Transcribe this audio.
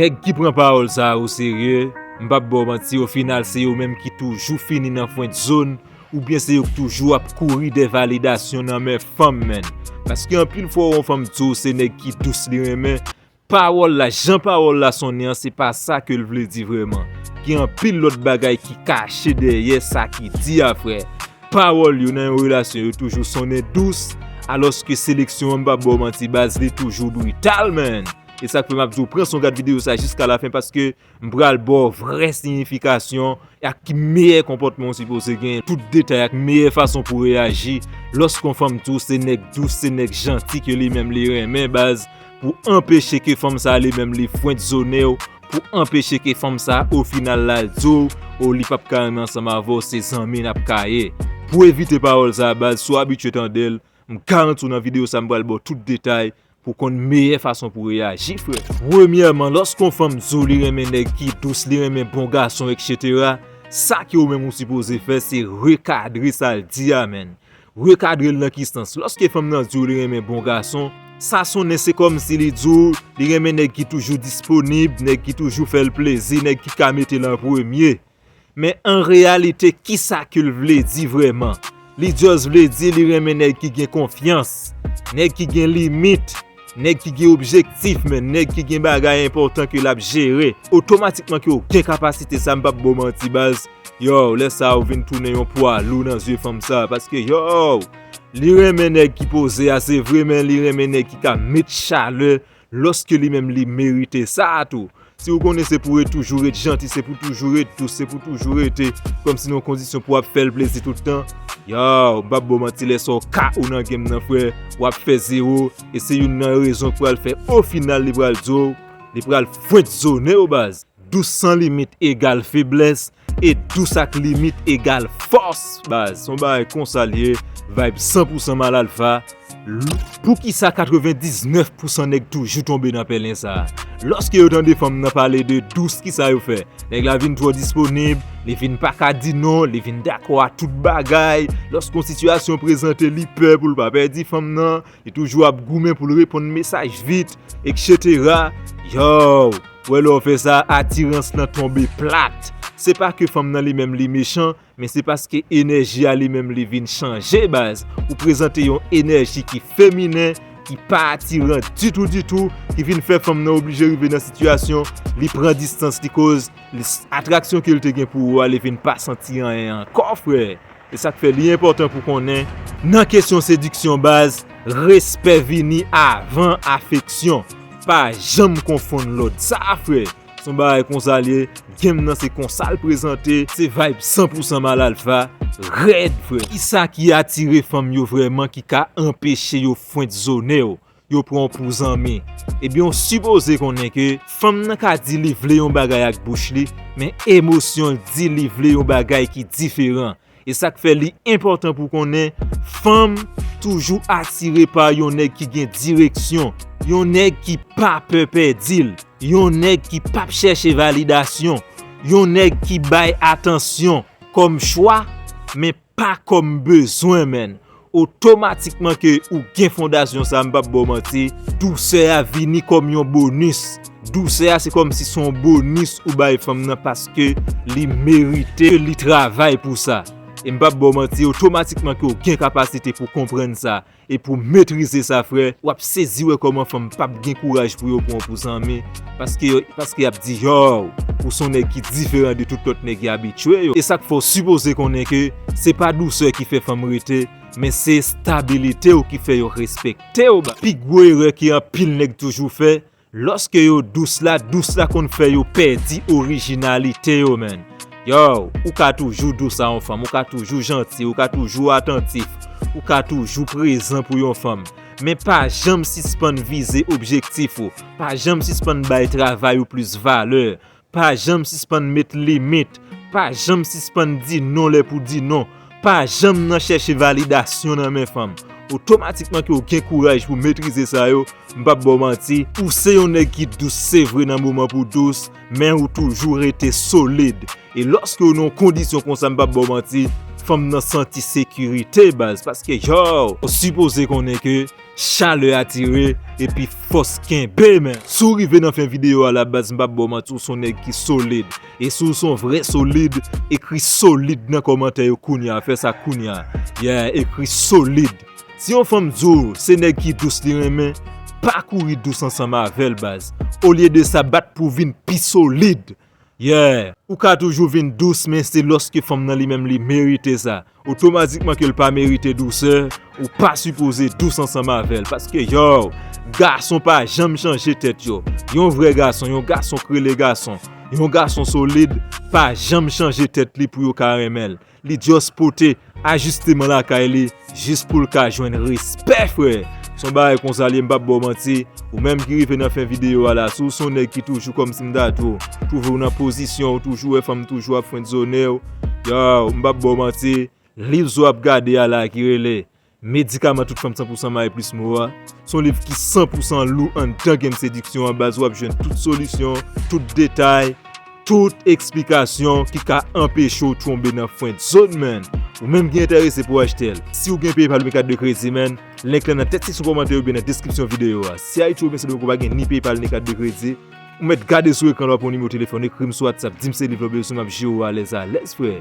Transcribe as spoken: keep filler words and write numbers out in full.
Nèg ki pran pawòl sa a oserye, m p ap ba w manti, ofinal se yo menm ki toujou fini nan fwent zòn, oubyen se yo k toujou ap kouri dèyè validasyon nan men fanm, menn. Paske anpil fwa w wè yon fanm di w se nèg ki dous li renmen, pawòl la, jan pawòl la sonnen an, se pa sa ke l vle di vrèman. Gen anpil lòt bagay ki kache dèyè sa ki di a, frè. Pawòl yo nan yon relasyon, yo toujou sonnen dous, alòske seleksyon an, m p ap ba w manti, baz, li toujou brital, menn. E sa k fè m ap di w, pran son gad videyo sa jiska lafen, paske m pral ba w vrè siyifikasyon ak ki meyè konpòtman w sipoze genyen, tout detay ak meyè fason pou w reyaji lòske yon fanm di w se nèg dous, se nèg janti ke li menm li renmen, baz, pou anpeche ke fanm sa a li menm li fwentzonnen w, pou anpeche ke fanm sa a ofinal la di w, o, li p ap ka renmen ansanm avè w, se zanmi n ap ka ye. Pou evite pawòl sa a, baz, si w abitye tande l, m garanti w nan videyo sa a m pral ba w tout detay pou w konn meyè fason pou w reyaji, frè. Premyèman, lòske yon fanm di w li renmen nèg ki dous, li renmen bon gason, etsetera, sa ke w menm ou sipoze fè, se rekadre sa l di a, menn. Rekadre l nan ki sans? Lòske fanm nan di w li renmen bon gason, sa sonnen se kòmsi li di w li renmen nèg ki toujou disponib, nèg ki toujou fè l plezi, nèg ki ka mete l an premye. Men an reyalite, kisa ke l vle di vrèman? Li just vle di li renmen nèg ki gen konfyans, nèg ki gen limit, nèg ki gen objektif, menn, nèg ki gen bagay enpòtan ke l ap jere. Otomatikman ke w gen kapasite sa, m p ap ba w manti, baz. Yow, lè sa a ou vin tounen yon pwa lou nan zye fanm sa, paske, yow, li renmen nèg ki poze a, se vre, men li renmen nèg ki ka met chalè lòske li menm li merite sa a tou. Si w konnen se pou w ret toujou ret janti, se pou toujou ret dous, se pou toujou rete kòmsi nan yon kondisyon pou w ap fè l plezi tout tan, yow, m p ap ba w manti, lè sa w K O nan game nan, frè, w ap fè zewo, e se youn nan rezon k pral fè, ofinal, li pral di w, li pral fwentzonnen w, baz. Dous san limit egal feblès, e dous ak limit egal fòs, baz. Se yon bagay konsa l ye, vibe san pou san Mal Alfa. L-, poukisa katrevendiznèf pou san nèg toujou tonbe nan pèlen sa a? Lòske yo tande fanm nan pale de dous, kisa yo fè? Nèg la vin twò disponib, li vin pa ka di non, li vin dakò a tout bagay. Lòske yon sitiyasyon prezante, li pè pou l pa pèdi fanm nan, li toujou ap goumen pou l reponn mesaj vit, etsetera. Yow, w wè lè w fè sa, atirans lan tonbe plat. Se pa ke fanm nan li menm li mechan, men se paske enèji a li menm li vin chanje, baz. Ou prezante yon enèji ki feminen, ki pa atiran ditou, ditou, ki vin fè fanm nan oblije rive nan sitiyasyon li pran distans li, koz li, atraksyon ke l te gen pou ou a, li vin pa santi anyen ankò, frè. E sa k fè li enpòtan pou konnen, nan kesyon sediksyon, baz, respè vini avan afeksyon. Pa janm konfonn lòd sa, frè. Se yon bagay konsa l ye, game nan se konsa l prezante, se vibe san pou san Mal Alfa, rèd, frè. Kisa ki atire fanm yo vrèman ki ka anpeche yo fwentzonnen w, yo pran w pou zanmi? Ebyen, w sipoze konnen ke fanm nan ka di li vle yon bagay ak bouch li, men emosyon l di li vle yon bagay ki diferan. E sa k fè li enpòtan pou konnen, fanm toujou atire pa yon nèg ki gen direksyon, yon nèg ki pa pè pèdi l, yon nèg ki p ap chèche validasyon, yon nèg ki bay atansyon kòm chwa, men pa kòm bezwen, menn. Otomatikman ke ou gen fondasyon sa, m p ap ba w manti, dousè a vini kòm yon bonis. Dousè a se kòmsi se yon bonis ou bay fanm nan paske li merite, li travay pou sa. E m p ap ba w manti, otomatikman ke w gen kapasite pou konprann sa e pou metrize sa, frè, w ap sezi wè kòman fanm p ap gen kouraj pou yo pran w pou zanmi, paske, paske y ap di, yow, ou se yon nèg ki diferan de tout lòt nèg y abitye yo. E sa k fè w sipoze konnen ke se pa dousè ki fè fanm rete, men se estabilite w ki fè yo respekte w, ba. Pi gwo erè ke anpil nèg toujou fè, lòske yo dous la, dous la konn fè yo pèdi orijinalite yo, menn. Yow, ou ka toujou dous a yon fanm, ou ka toujou janti, ou ka toujou atantif, ou ka toujou prezan pou yon fanm. Men pa janm sispann vize objektif ou, pa janm sispann bay travay ou plis valè, pa janm sispann met limit, pa janm sispann di non lè pou di non, pa janm nan chèche validasyon nan men fanm. Otomatikman ke w gen kouraj pou metrize sa yo, m p ap ba w manti, ou se yon nèg ki dous, se vre, nan moman pou w dous, men ou toujou rete solid. E lòske w nan yon kondisyon konsa, m p ap ba w manti, fanm nan santi sekirite, baz, paske, yow, ou sipoze konnen ke Chalè atire, epi fòs kenbe, men. Si w rive nan fen videyo a la, baz, m p ap ba w manti, ou se yon nèg ki solid. E si w se yon vrè solid, ekri solid nan kòmantè yo kounye a, fè sa kounye a. Yeah, ekri solid. Si yon fanm di w se nèg ki dous li renmen, pa kouri dous ansanm avè l, baz. Olye de sa, bat pou w vin pi solid. Yeah, ou ka toujou vin dous, men se lòske fanm nan li menm li merite sa. Otomatikman ke l pa merite dousè, ou pa sipoze dous ansanm avè l. Paske, yo, gason pa janm chanje tèt yo. Yon vrè gason, yon gason k rele gason, yon gason solid, pa janm chanje tèt li pou yo ka renmen l. Li just pote ajisteman lakay li jis pou l ka jwenn respè, frè. Se yon bagay konsa l ye, m p ap ba w manti. Ou menm ki rive nan fen videyo a la, si w se yon nèg ki toujou kòmsi m ta di w, twouve w nan pozisyon w, toujou wè fanm toujou ap frendzonnen w, yo, m p ap ba w manti, liv sa w ap gade a la ki rele Medikaman tout fanm san pou san mayi plis mo a, se yon liv ki san pou san lou anndan game sediksyon an, baz, w ap jwenn tout solisyon, tout detay, tout eksplikasyon ki ka anpeche w tonbe nan frend zone, man. Ou menm ki enterese pou achte l, si w gen PayPal oubyen kat de kredi, man, link lan nan tèt seksyon kòmantè oubyen nan deskripsyon videyo a. Si Ayiti oubyen Sendomeng ou pa gen ni PayPal ni kat de kredi, ou mèt gade sou ekran la, w ap wè yon nimewo telefòn, ekri m sou WhatsApp, di m se liv la w bezwen, m ap jere w alèz alèz, frè.